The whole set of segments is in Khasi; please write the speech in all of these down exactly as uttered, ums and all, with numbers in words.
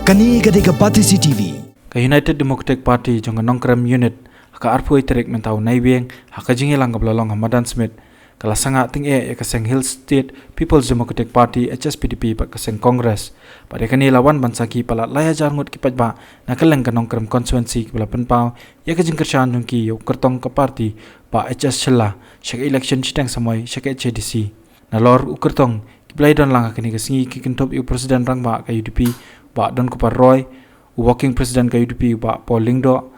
Kane ka dei ka Batesi T V. Ka United Democratic Party jong ka Nongkrem Unit, ha ka arphew tarik mynta u Naiwieng, ha ka jingïalang kaba la long ha Madan Smit, ka la sangeh tyngeh ïa ka seng Hill State People's Democratic Party, H S P D P, bad ka seng Congress. Bad ïa kane la wan ban sakhi palat lai hajar ngut ki paidbah na kylleng ka Nongkrem constituency kiba la pynpaw ïa ka jingkyrshan jong ki ïa u kyrtong ka party, Bah H S Shylla, sha ka election shiteng samoi sha ka H A D C. Nalor u kyrtong, kiba la ïadon lang ha kane ka sngi ki kynthup ïa u President Rangbah ka U D P, Bah Donkupar Roy, u Working President ka U D P, Bah Paul Lyngdoh,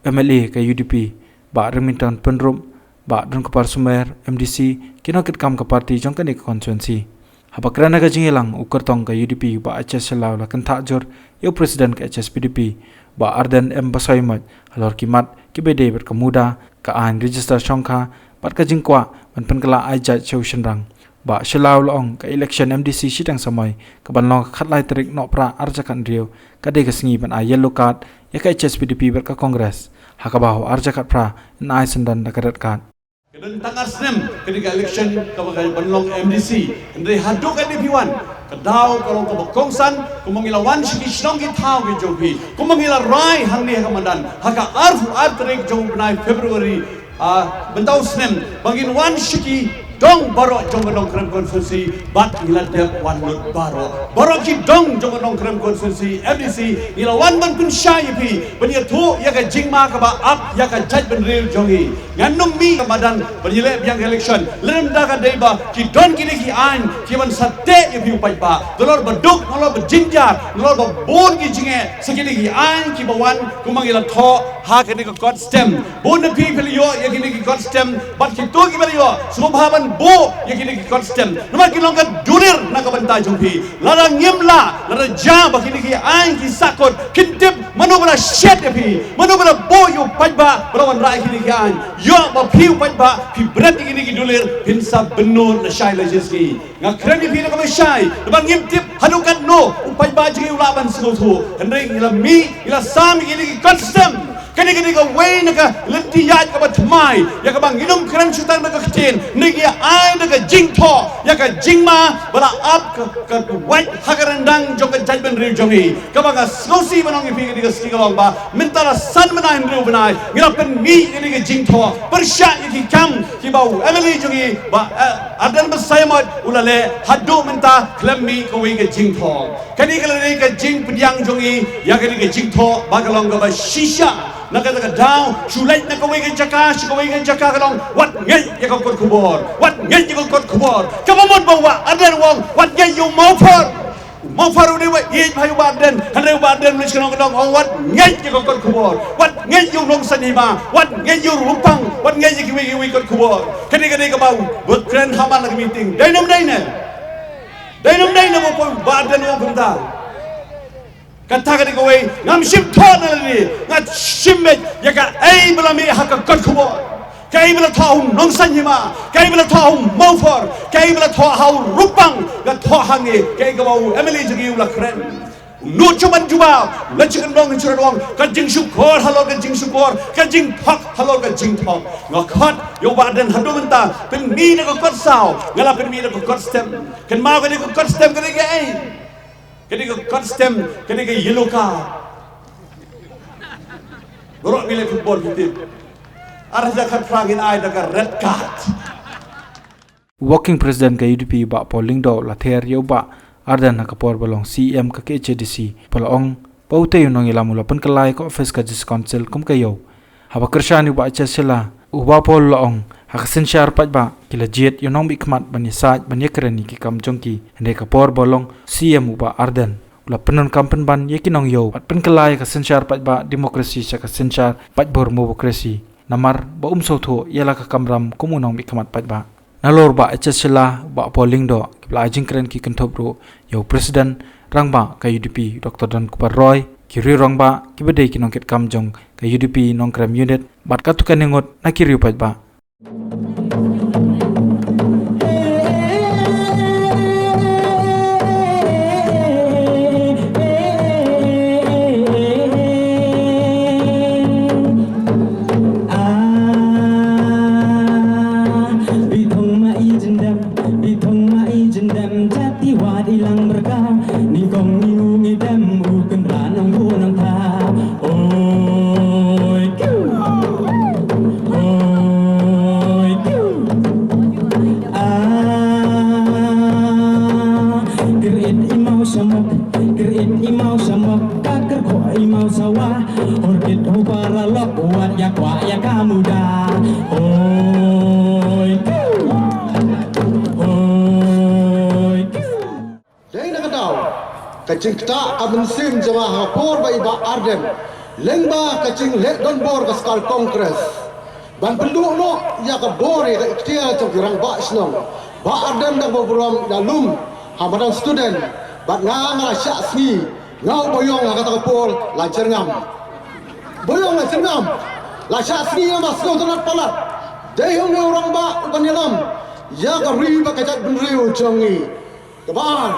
M L A ka U D P, Bah Remington Pynrup, Bah Donkupar Sumer, M D C, ki nongkitkam ka party jong kane ka constituency. Haba kren ha ka jingïalang, u kyrtong ka U D P, Bah H S Shylla, u la kynthah jur ïa u President ka H S P D P, Bah Ardent M Basaiawmoit, halor ki mat kiba ïadei bad ka MUDA, ka aiñ register shongkha, bad ka jingkwah ban pynkylla ai jait sha u shynrang. Bah Shylla u la ong, ka election M D C shiteng samoi, kaban long ka khatlai tarik Nohprah arhajar khathynriew, ka dei ka sngi ban ai yellow card ïa ka H S P D P bad ka Congress, ha kaba ha u arhajar khatphra yn ai syndon da ka red card. Ka don tang ar snem ka dei ka election kaba ka ban long M D C. Hynrei haduh katne phi wan, ka daw ka long kaba kongsan, kumba ngi la wan sha ki shnong ki thaw ki jong phi, kumba ngi la rai hangne ha ka madan, ha ka arphew ar tarik jong u bnai February, ah, mynta u snem, ba ngin wan sha ki dong baroh jong ka Nongkrem constituency, bad ngi la dep wan lut baroh. Baroh ki dong jong ka Nongkrem constituency, M D C, ngi la wan ban pynshai ïa phi, ban ïathuh ïa ka jingma kaba ap ïa ka jaitbynriew jong ngi. Ngan ym mih ka madan ban ïaleh biang ka election, lada ka dei ba ki don kine ki aiñ kiban sa teh ïa phi u paidbah. Nalor ba duk, nalor ba jynjar, nalor ba bun ki jingeh, sa kine ki aiñ kiba wan, kumba ngi la thoh ha kane ka kot stem. Bun na phi phi la ïoh ïa kine ki kot stem, bad kito kiba la ïoh, sngewbha ban buh ïa kine ki kot stem. Namar ki long ka dulir na ka bynta jong phi. Lada ngim lah, lada jia ba kine ki aiñ ki sahkut, kin tip mano ba la shet ïa phi, mano ba la buh ïa u paidbah ba la wanrah ïa kine ki aiñ. Ïoh ba phi u paidbah phi bret ïa kine ki dulir, phin sa bynnud lashai lashisngi. Nga kren ïa phi da kaba shai, namar ngim tip haduh katno u paidbah jong ngi u lah ban sngewthuh. Hynrei ngi la mih, ngi la sam ïa kine ki kot stem. Kane ka dei kawei na ka lynti ïaid kaba thymmai ïa kaba ngin ym kren shu tang da ka ktien, hynrei ngi ai da ka jingthoh ïa ka jingma ba la ap ka, ka wait ha ka ryndang jong ka jaitbynriew jong ngi. Kaba nga sngewsih ban ong ïa phi, ka dei ka sngi ka long ba mynta la san bnai hynriew bnai ngi la pynmih ïa kane ka jingthoh pyrshah ïa ki kam kiba u M L A jong ngi, Bah, eh, Ardent Basaiawmoit, u la leh. Haduh mynta khlem mih kawei ka jingthoh. Kane ka la dei ka jingpdiang jong ngi ïa kane ka jingthoh ba ka long kaba shisha. Na kata ka daw, shu leit na kawei ka jaka sha kawei ka jaka ka long, wat ngeit ïa ka kot khubor, wat ngeit ïa ka kot khubor. Kaba mut ba u Bah Ardent u ong, wat ngeit ïa u Mawphor. U Mawphor u dei uba ïeit bha ïa u Bah Ardent, hynrei u Bah Ardent u leit sha ka nongkyndong, u ong, wat ngeit ïa ka kot khubor, wat ngeit ïa u Nongsaiñ Hima, wat ngeit ïa u Rumpang, wat ngeit ïa kiwei kiwei kot khubor. Kane ka dei kaba u ba kren ha man la ka meeting. Dei ne ym dei ne? Dei ne ym dei ne ba u Bah Ardent u ong kumta? Kata ka dei kawei, ngam shym thoh na lade, nga shim beit ïa kaei ba la mih ha ka kot khubor. Kaei ba la thoh ha u Nongsaiñ Hima, kaei ba la thoh ha u Mawphor, kaei ba la thoh ha u Rumpang, nga thoh hangne, kaei kaba u M L A jong ngi u la kren. U nud shuh ban jubab, u leit sha ka nongkyndong, ka jingshukor halor ka jingshukor, ka jingthok halor ka jingthok. Nga khot ïa u Bah Ardent haduh mynta, pynmih na ka kot saw, nga la pynmih na ka kot stem. Kynmaw, ka dei ka kot stem ka dei kaei? Ka dei ka kot stem, ka dei ka yellow card. Baroh phi leh football phi tip. Ar hajar khatphra ngin ai da ka red card. Working President ka U D P, Bah Paul Lyngdoh, la ther ïa u Bah Ardent ha ka por ba long C E M ka K H A D C, ba la ong ba utei u nongïalam u la pynkylla ïa ka office ka District Council kum ka ïew. Haba kyrshan ïa u Bah H S Shylla, u Bah Paul u la ong, ha ka synshar paidbah ki la jied ïa u nongmihkhmat ban ïasaid ban ïakren ïa ki kam jong ki. Hynrei ka por ba long C E M u Bah Ardent u la pyndonkam pynban ïa ki nongïew bad pynkylla ïa ka synshar paidbah democracy sha ka synshar paidbor mobocracy. Namar ba um sngewthuh ïa la ka kamram kum u nongmihkhmat paidbah. Nalor Bah H S Shylla, Bah Paul Lyngdoh, kiba la ai jingkren ki kynthup ruh ïa u President Rangbah ka U D P, Doctor Donkupar Roy, ki riew rangbah kiba dei ki nongkitkam jong ka U D P Nongkrem Unit, bad katto katne ngut na ki riew paidbah. Krit i maw shamok ka kyrkhu i maw shawa. Hor kit ho para lok wat ya kwa ya ka muda. Hoi. Hoi. Dei na ka daw ka jingktah ka mynsiem jong nga ha por ba i Bah Ardent lyngba ka jingleh donbor ka sorkar Congress ban pynduh noh ïa ka bor ïa ka ikhtiar jong ki rangbah shnong. Bah Ardent dang ba burom ïa lum ha madan student bad nga nga la shah sngi nga u Boyong ha kata ka por la jyrngam. Boyong la jyrngam la shah sngi nga ba sngewtynnat palat. Dei hynrei u rangbah u ban ïalam ïa ka ri bad ka jaitbynriew jong ngi. Kaba ar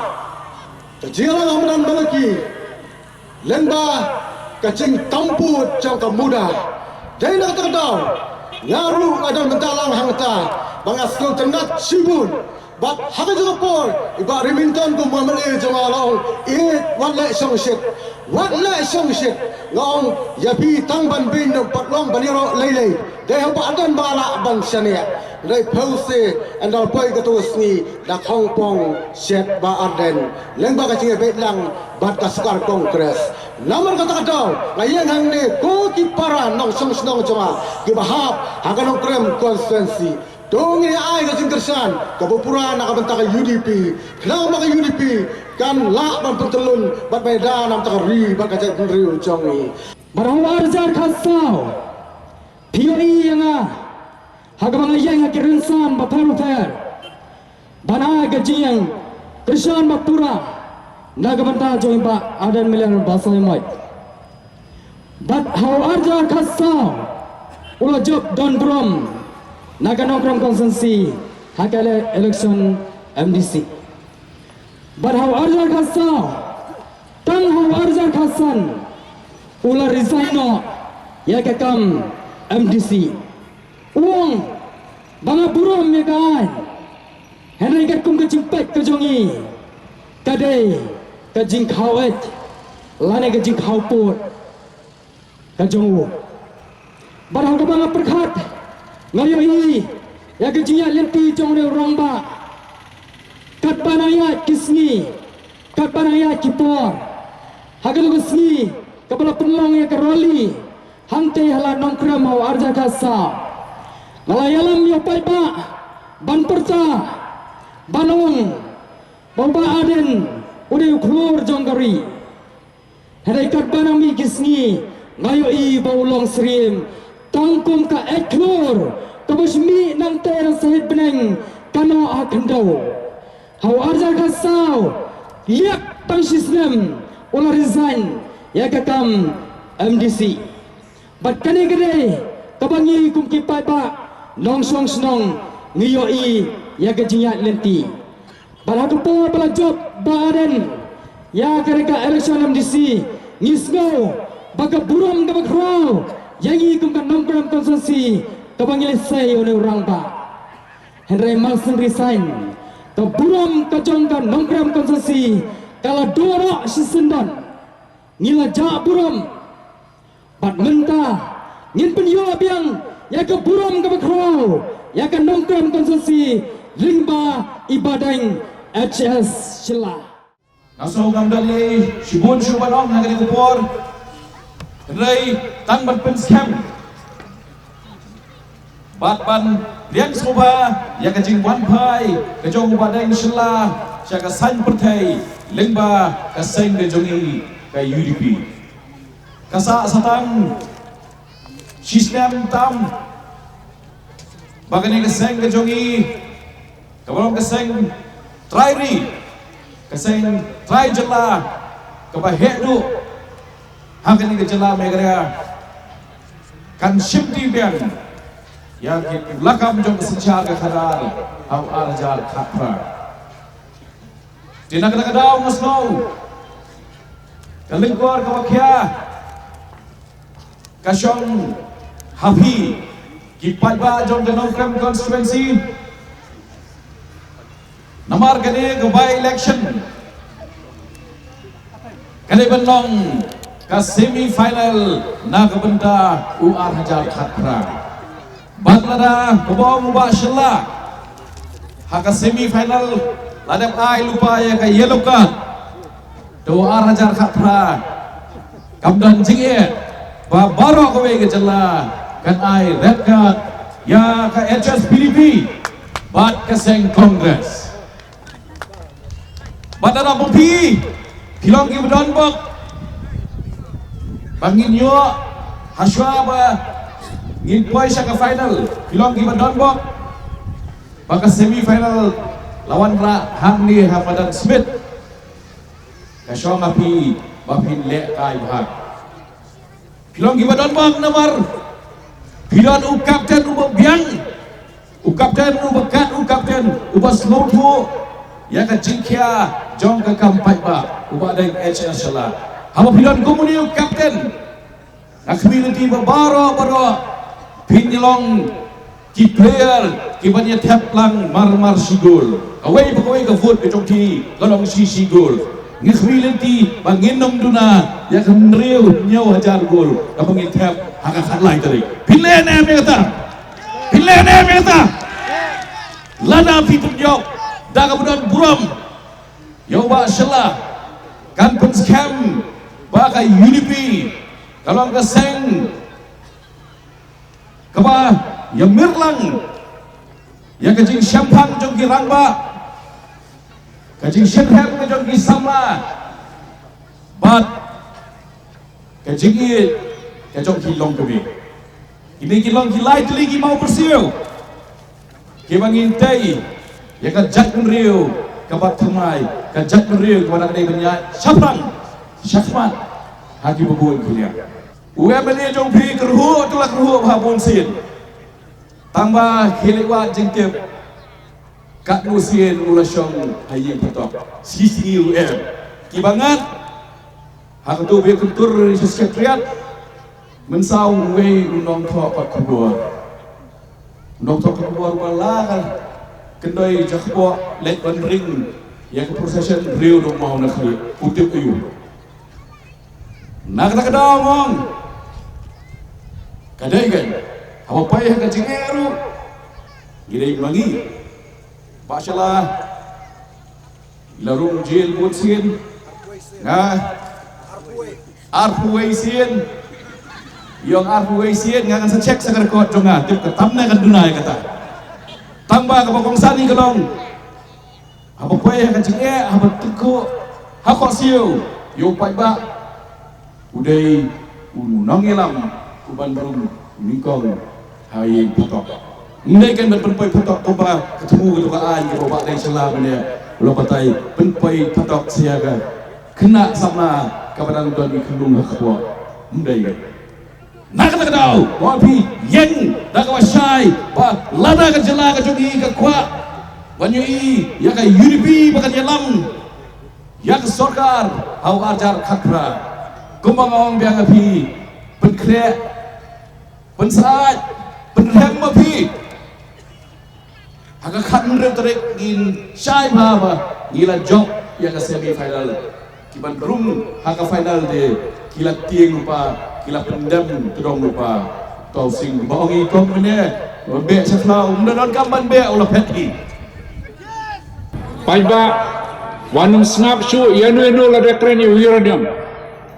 ka jingïalang ha madan Malaki lyngba ka jingtampud jong ka muda. Dei na kata ka daw nga ruh nga don bynta lang hangta ba nga sngewtynnat shibun. Bad ha ka jong ka por i Bah Remington kum u M L A jong nga la ong, "Ïeit, wat leh shongshit, wat leh shongshit." Nga ong ïa phi tang ban beiñ noh pat long ban ïaroh lei lei. Dei haba atan ba lah ban shaniah. Dei phew se ynda la poi kato ka sngi da khongpong shet Bah Ardent lyngba ka jingïabeit lang bad ka sorkar Congress. Namar kata ka daw nga ïeng hangne ko ki para nongshong shnong jong nga kiba hap ha ka Nongkrem constituency. To ngin ïa ai ka jingkyrshan kaba pura na ka bynta ka U D P. Khnang ba ka U D P kan lah ban pyntyllun bad ban ïada na ka bynta ka ri bad ka jaitbynriew jong ngi. Bad ha u ar hajar khatsaw phi ïohi ïa nga ha kaba nga ïeng ha ki rynsan bapher bapher ban ai ka jingïeng kyrshan bapura na ka bynta jong i Bah Ardent Miller Basaiawmoit. Bad ha u ar hajar khatsaw u la jop don burom na ka Nongkrem constituency ha ka ele- election M D C. Bad ha u ar hajar khatsaw tang ha u ar hajar khatsan u la resign noh ïa ka kam M D C. U ong ba nga burom ïa ka aiñ. Hynrei katkum ka jingpeit ka jong i ka dei ka jingkhaw eit lane ka jingkhaw pud ka jong u. Bad ha kaba nga pyrkhat nga ïohi ïa ka jingïaid lynti jong u rangbah. Katba nang ïaid ki sngi, katba nang ïaid ki por, ha kano ka sngi kaba la pynlong ïa ka rally hangtei ha Lad Nongkrem ha u ar hajar khatsaw, nga la ïalam ïa u paidbah ban pyrta ban ong ba u Bah Ardent u dei u khlur jong ka ri. Hynrei katba nang mih ki sngi nga ïohi ba u long syriem tang kum ka eit khlur kaba shmih nangtei na sahit bneng ka noh ha khyndew. Ha u ar hajar khatsaw liak tang shi snem u la resign ïa ka kam M D C. Bad kane ka dei kaba ngi kum ki paidbah nongshong shnong ngi ïohi ïa ka jingïaid lynti. Bad ha ka por ba la jop Bah Ardent ïa ka election M D C ngi sngew ba ka burom kaba khraw ïa ngi kum ka Nongkrem constituency kaba ngi lehse ïa une u rangbah. Hynrei mar shen resign ka burom ka jong ka Nongkrem constituency ka la duh noh shisyndon. Ngi la jah burom bad mynta ngin pynïoh biang ïa ka burom kaba khraw ïa ka Nongkrem constituency lyngba i Bah Deng H S Shylla. Nga sngew ngam don ei shibun shuh ban ong ha kane ka por. Hynrei tang ban pynskhem bad ban riang sngewbha ïa ka jingwan phai ka jong u Bah Deng Shylla sha ka saiñ pyrthei lyngba ka seng ka jong i ka U D P. Ka sah satang shisnem tam ba kane ka seng ka jong i kaba long ka seng trai ri, ka seng trai jylla kaba heh duh ha kane ka jylla Meghalaya kan shim ti biang ïa ki lakam jong ka synshar ka khadar ha u ar hajar khatphra. Te na kata ka daw nga sngew ka lyngkor kaba khia ka shong ha phi ki paidbah jong ka Nongkrem constituency. Namar kane ka by election ka dei ban long ka semi final na ka bynta u ar hajar khatphra. Bad lada kaba ong u Bah Shylla ha ka semi final la dep ai lypa ïa ka yellow card. To ar hajar khatphra kam don jingeh ba baroh kawei ka jylla kan ai red card ïa ka H S P D P bad ka seng Congress. Bad da ba phi, phi long kiba don bok ba ngin ïoh hashwa ba ngin poi sha ka final, phi long kiba don bok ba ka semi final la wanrah hangne ha Madan Smit. Ka shong ha phi ba phin leh kai bha. Phi long kiba don bok namar phi don u kapten uba biang, u kapten uba kat, u kapten uba sngewthuh ïa ka jingkhia jong ka kam paidbah, u Bah Deng H N Shylla. Haba phi don kumne u kapten, nga khmih lynti ba baroh baroh phin ïa long ki player kiban ïa thep lang mar mar shi gol. Kawei pa kawei ka vote ka jong phi ka long shi shi gol. Nga khmih lynti ba ngin ym duna ïa ka hynriew hynñiew hajar gol kaba ngin thep ha ka khatlai tarik. Phin leh ne em ïa kata? Phin leh ne em ïa kata? Lada phi pynïoh da kaba don burom ïa u Bah Shylla, kan pynskhem ba ka U D P ka long ka seng kaba ïamir lang ïa ka jingshemphang jong ki rangbah, ka jingshitrhem ka jong ki samla bad ka jingïeit ka jong ki longkmie. Kine ki long ki lai tylli ki mawbyrsiew kiba ngin tei ïa ka jaitbynriew kaba thymmai, ka jaitbynriew kaba dang dei ban ïaid shaphrang shakhmat ha kiba bun ki liang. U M L A jong phi kyrhuh, to la kyrhuh bha bun sien. Tang ba khie leit wad jingtip katno sien u la shong ha ïing phatok. Shi sngi u em. Kiba ngat ha kato ba ïakyntur sha Secretariat, mynsaw uwei u nongthoh kot khubor. U nongthoh kot khubor ba la ka kyndoi jakpoh leit ban ring ïa ka procession riew dong maw na khlieh, u tip aïu? Na kata ka daw mong ka dei ka, haba poi ha ka jingeh ruh ngi dei ma ngi. Bah Shylla la rung jail bun sien, nga arphew wei sien. Ïong arphew wei sien, nga ngan sa check sa ka record jong nga, tip ka tam ne kan duna ïa kata. Tang ba kaba kongsan hi ka long, haba poi ha ka jingeh, haba tyngkhuh ha khohsiew ïa u paidbah, u dei u nongïalam uban rung nyngkong ha ïing phatok. Ym dei kan ban pynpoi phatok kumba ka thmu ka tu ka aiñ kaba u Bah Deng Shylla mynne u la batai, pynpoi phatok sha ka khynnah samla kaba dang don ki khyllung ha kpoh. Ym dei kan. Na kata ka daw, wan phi ïeng da kaba shai ba lada ka jylla ka jong ngi ka kwah ban ïohi ïa ka U D P ba kan ïalam ïa ka sorkar ha u arhajar khatphra, kumba nga ong biang ïa phi, pynkhreh, pynsyaid, pynrhem ma phi. Ha ka khathynriew tarik ngin shai bha ba ngi la jop ïa ka semi final. Kiban rung ha ka final de ki la tieng lypa, ki la pyndem tdong lypa. Tau sing ba ong i kong mynne ba beh sha khlaw, ym da donkam ban beh, u la phet hi. Paidbah, wat nym sngap shuh ïano ïano lada kren ïa u uranium.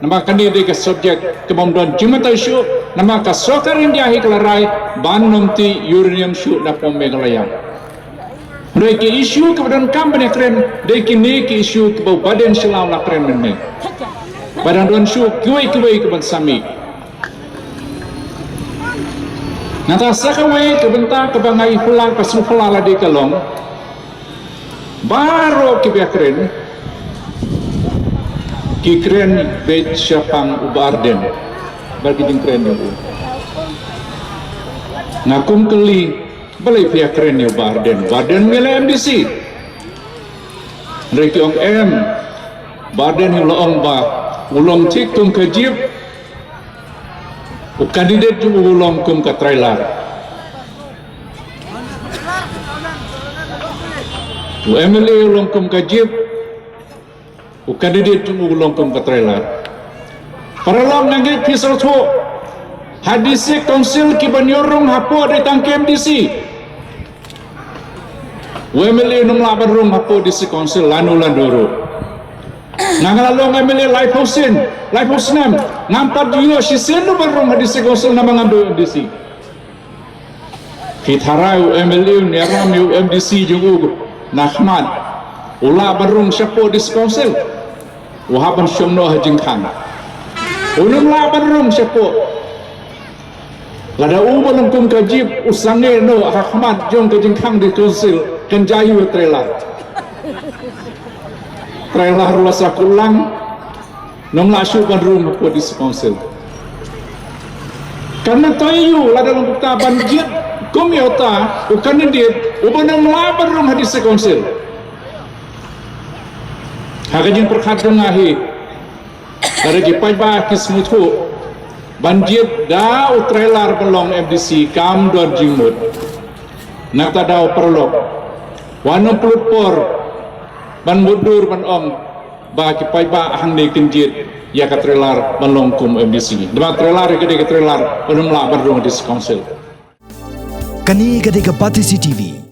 Namar kane dei ka subject kaba ym don jingmyntoi shuh, namar ka sorkar India hi ka la rai ban ym tih uranium shuh na pdeng Meghalaya. Hynrei ki issue kiba donkam ban ïakren dei kine ki issue kiba u Bah Deng Shylla u la kren mynne. Ba dang don shuh kiwei kiwei kiban sa mih. Nangta sa kawei ka bynta kaba nga ïa phylla, ka sngewphylla lade ka long, baroh kiba ïakren ki kren beit shaphang u Bah Ardent bad ki jingkren jong u. Nga kum kylli, balei phi ïakren ïa u Bah Ardent? Bah Ardent ngi la M D C. Hynrei ki ong em, Bah Ardent hi u la ong ba u long thik kum ka jeep, u candidate jong u u long kum ka trailer. U M L A u long kum ka jeep, u candidate jong u u long kum ka trailer. Paralok, nga ngeit phi sngewthuh, ha District Council kiban ïoh rung hapoh dei tang ki M D C. U M L A um lah ban rung hapoh District Council lano lano ruh. Nga nga la long M L A laiphew sien, laiphew snem, ngam pat ïoh shisien u ban rung ha District Council namar ngam dei u M D C. Phi tharai u M L A u Niaram ïa u M D C jong u na khmat, u lah ban rung shapoh District Council? U hap ban shong noh ha jingkhang. Un ym lah ban rung shapoh. Lada u ba long kum ka jeep u sangeh noh ha khmat jong ka jingkhang District Council, kan jia hi u trailer. Trailer u la sa kut lang, ym lah shuh ban rung hapoh District Council. Kan nang tei ïa u lada long kumta ban jied kum ïa uta u candidate uba ym lah ban rung ha District Council. Ha ka jingpyrkhat jong nga hi, lada ki paidbah ki sngewthuh ban jied da u trailer ban long M D C kam don jingmut. Nangta da u paralok, wat nym pynlut por ban mutdur ban ong ba ki paidbah hangne kin jied ïa ka trailer ban long kum M D C. Namar trailer ka dei ka trailer, ym lah ban rung ha District Council. Kane ka dei ka Batesi T V.